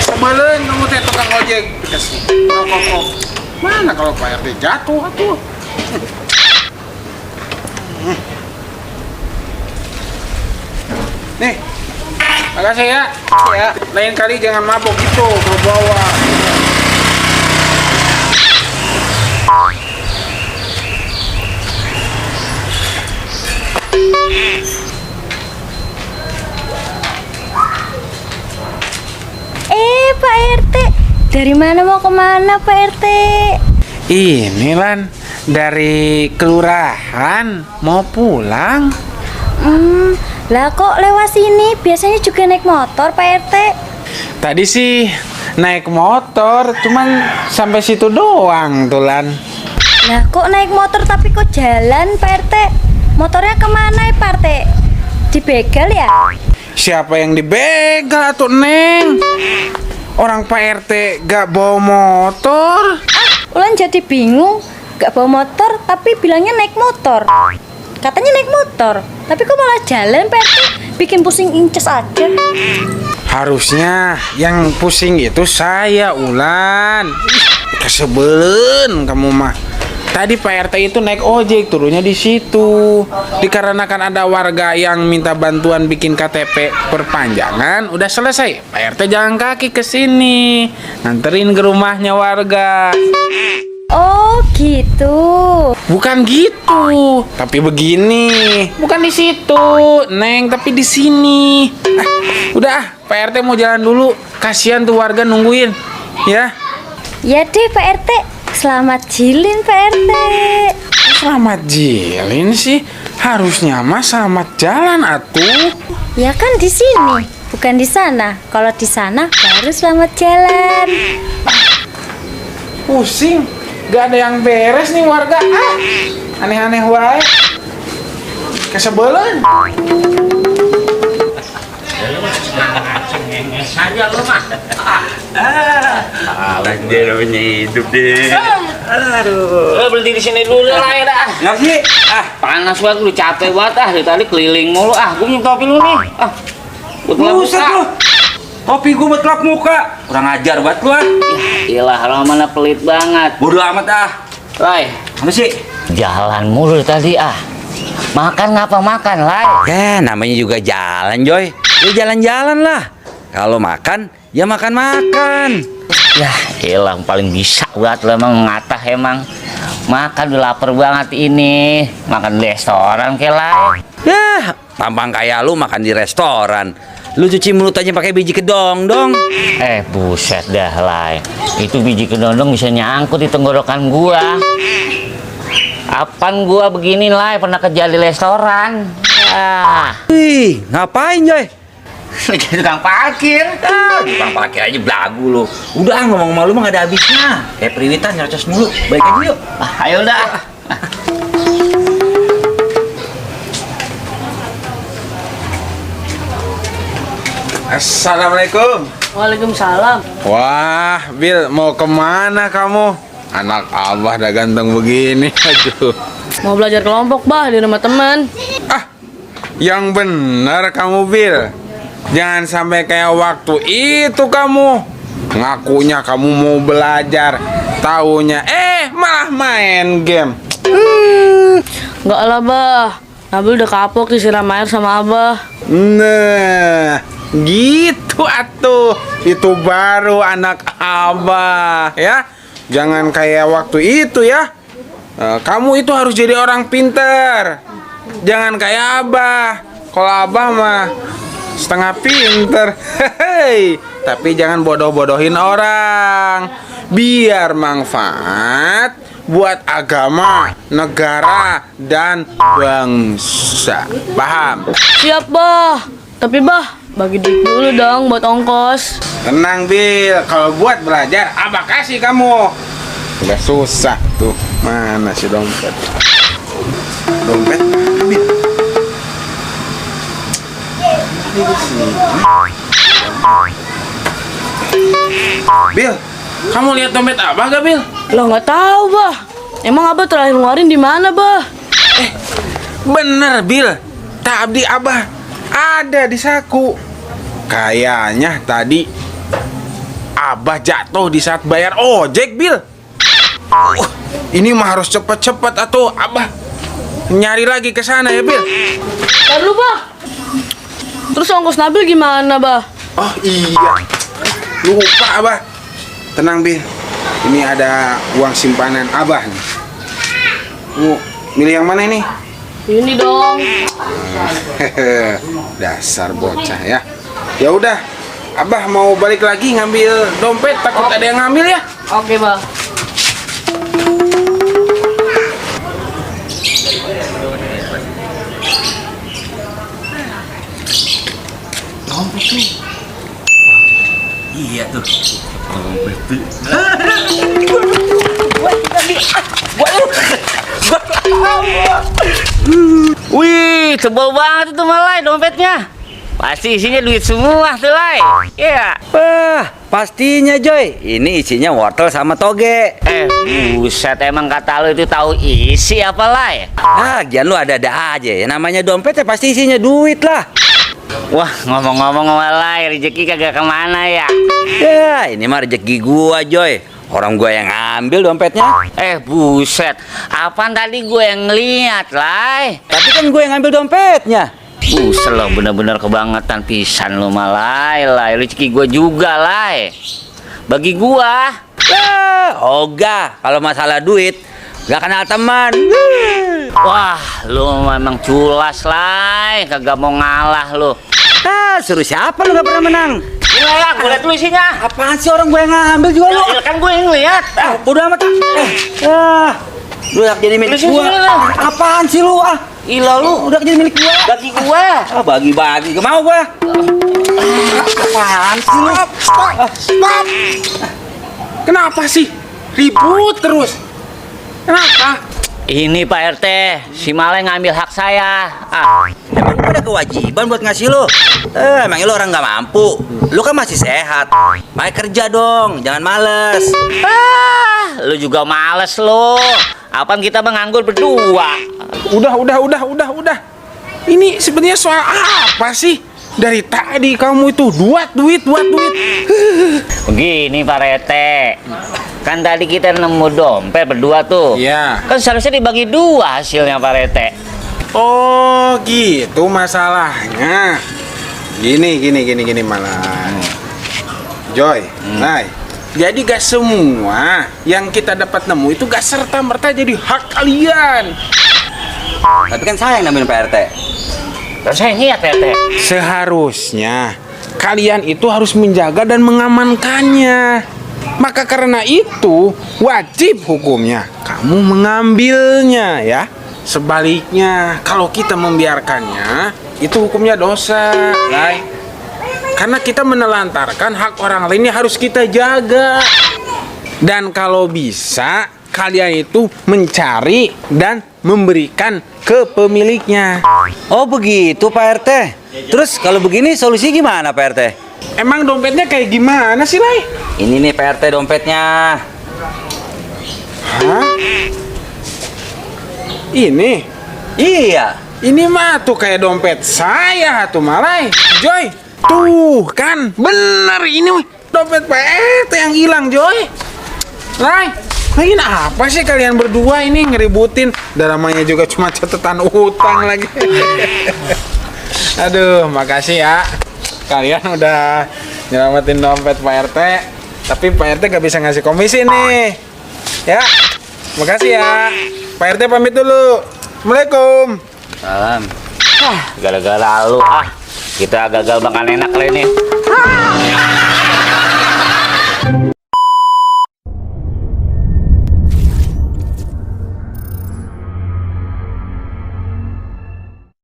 Sebelen kamu teh tukang ojek. Dikasih rokok. Mana kalau Pak RT jatuh atuh. Nih, makasih ya. Ya, lain kali jangan mabuk gitu, bawa. Pak RT, dari mana mau kemana Pak RT? Ini Lan, dari kelurahan mau pulang. Lah kok lewat sini? Biasanya juga naik motor Pak RT. Tadi sih naik motor, cuman sampai situ doang tuh Lan. Lah kok naik motor tapi kok jalan Pak RT? Motornya kemana ya Pak RT? Dibegal ya? Siapa yang dibegal tuh Neng? Orang Pak RT gak bawa motor. Ulan jadi bingung. Gak bawa motor tapi bilangnya naik motor. Katanya naik motor, tapi kok malah jalan Pak RT? Bikin pusing inces aja. Harusnya yang pusing itu saya, Ulan. Kesebelen kamu mah. Tadi Pak RT itu naik ojek, turunnya di situ. Dikarenakan ada warga yang minta bantuan bikin KTP perpanjangan, udah selesai. Pak RT jalan kaki ke sini, nganterin ke rumahnya warga. Oh gitu. Bukan gitu, tapi begini. Bukan di situ, Neng, tapi di sini. Udah, Pak RT mau jalan dulu. Kasihan tuh warga nungguin, ya. Ya deh Pak RT. Selamat jilin Pak RT. Selamat jilin sih, harusnya mah selamat jalan atuh. Ya kan di sini, bukan di sana. Kalau di sana baru selamat jalan. Pusing, gak ada yang beres nih warga. Aneh-aneh wae. Kesebelen. Saja lu mah. Alah dia namanya hidup deh. Aduh. Berhenti di sini dulu lah ya dah. Nggak sih? Panas banget, lu capek banget dari tadi keliling mulu. Gua minum topi lu nih. Buat ngelap Buset muka. lu. Topi gua buat kelap muka. Kurang ajar banget lu Iyalah, lo mana pelit banget. Bodoh amat Lai, Apa sih? jalan mulu tadi Makan ngapa makan, Lai? Ya namanya juga jalan, Joy. Ya jalan-jalan lah. Kalau makan, ya makan-makan. Ya, iyalah paling bisa buat lo emang ngatah emang. Makan udah lapar banget ini. Makan di restoran ke Lai. Ya, tampang kayak lu makan di restoran. Lu cuci mulut aja pakai biji kedong dong. Buset dah, Lai. Itu biji kedondong bisa nyangkut di tenggorokan gua. Apaan gua begini, Lai, pernah kerja di restoran. Wih, ngapain, Joy? Jadi tukang parkir. Tukang pakai aja belagu lu. Udah ngomong sama lu mah gak ada habisnya. Kayak periwitan nyerocos mulu. Baik aja yuk. Ayo dah. Assalamualaikum. Waalaikumsalam. Wah, Bil, mau kemana kamu? Anak abah dah ganteng begini. Aduh. Mau belajar kelompok, Bah, di rumah teman. Yang benar kamu, Bil. Jangan sampai kayak waktu itu kamu. Ngakunya kamu mau belajar, taunya malah main game. Enggak lah, Bah. Nabil udah kapok disiram air sama Abah. Nah, gitu atuh. Itu baru anak abah, ya. Jangan kayak waktu itu ya. Kamu itu harus jadi orang pinter. Jangan kayak abah. Kalau abah mah setengah pinter. Hehehe. Tapi jangan bodoh-bodohin orang. Biar manfaat buat agama, negara, dan bangsa. Paham? Siap, Bah. Tapi, Bah, bagi duit dulu dong buat ongkos. Tenang, Bil. Kalau buat belajar, abah kasih kamu. Udah susah tuh. Mana sih dompet? Dompet mana, Bil? Ini di sini. Bil, kamu lihat dompet abah gak, Bil? Lo nggak tahu, Bah. Emang Abah terakhir ngeluarin di mana, Bah? Bener, Bil. Tadi abah ada di saku. Kayaknya tadi Abah jatuh di saat bayar ojek, Bil. Ini mah harus cepet-cepet atuh, Abah. Nyari lagi ke sana ya, Bil. Ntar lu, Bah. Terus ongkos Nabil gimana, Bah? Oh iya, lupa Abah. Tenang, Bil. Ini ada uang simpanan Abah nih. Milih yang mana ini? Ini dong. Dasar bocah ya. Ya udah, Abah mau balik lagi ngambil dompet, takut ada yang ngambil ya. Oke, Bah. Iya tuh. Wih, tebal banget itu Malai dompetnya. Pasti isinya duit semua tuh, Lai. Iya. Wah, pastinya Joy. Ini isinya wortel sama toge. Buset, emang kata lu itu tahu isi apa, Lai? Lagian lu ada-ada aja ya. Namanya dompet ya pasti isinya duit lah. Wah, ngomong-ngomong Malai, rezeki kagak kemana ya? Ya, ini mah rezeki gua, Joy. Orang gua yang ngambil dompetnya. Buset. Apaan tadi gue yang ngeliat, Lai? Tapi kan gue yang ngambil dompetnya. Buset lo, bener-bener kebangetan pisan lo Malai, Lai. Rezeki gue juga, Lai. Bagi gua. Ogah, kalau masalah duit gak kenal teman. Wah, lu memang culas, Lai. Kagak mau ngalah lu. Suruh siapa lu gak pernah menang? Ini ya, gue liat lu isinya. Apaan sih orang gue yang ngambil juga lu? Ya, kan gue yang ngeliat. Bodo amat lu udah jadi milik Lu gua. sini. Apaan sih lu Ila lu udah jadi milik gua. bagi gua. Bagi-bagi gak mau gua. Apaan sih lu? Stop. Kenapa sih? Ribut terus. Kenapa? Ini Pak RT, si Malai ngambil hak saya. Emang gua ada kewajiban buat ngasih lu? Emangnya lu orang gak mampu? Lu kan masih sehat. Baik kerja dong, jangan males. Lu juga males lu. Apaan kita menganggur berdua? Udah. Ini sebenarnya soal apa sih? Dari tadi kamu itu duit. Begini Pak RT, kan tadi kita nemu dompet berdua tuh. Iya. Kan seharusnya dibagi dua hasilnya Pak RT. Oh gitu masalahnya. Gini malah. Joy, Nay. Jadi gak semua yang kita dapat nemu itu gak serta-merta jadi hak kalian. Tapi kan saya yang nambahin Pak RT. Terus saya ingat Pak RT. Seharusnya kalian itu harus menjaga dan mengamankannya. Maka karena itu wajib hukumnya kamu mengambilnya ya. Sebaliknya kalau kita membiarkannya itu hukumnya dosa, Lai. Karena kita menelantarkan hak orang lain yang harus kita jaga. Dan kalau bisa kalian itu mencari dan memberikan ke pemiliknya. Oh begitu Pak RT. Terus kalau begini solusi gimana Pak RT? Emang dompetnya kayak gimana sih, Lai? Ini nih Pak RT dompetnya. Hah? Ini? Iya. Ini mah tuh kayak dompet saya tuh, Malai. Joy, tuh kan bener ini dompet PRT yang hilang, Joy. Lai, lagi apa sih kalian berdua ini ngeributin? Namanya juga cuma catatan utang lagi. Aduh, makasih ya. Kalian udah nyelamatin dompet Pak RT. Tapi Pak RT gak bisa ngasih komisi nih. Ya, makasih ya. Pak RT pamit dulu. Assalamualaikum. Salam. Gara-gara lu kita gagal makan enak kali ini.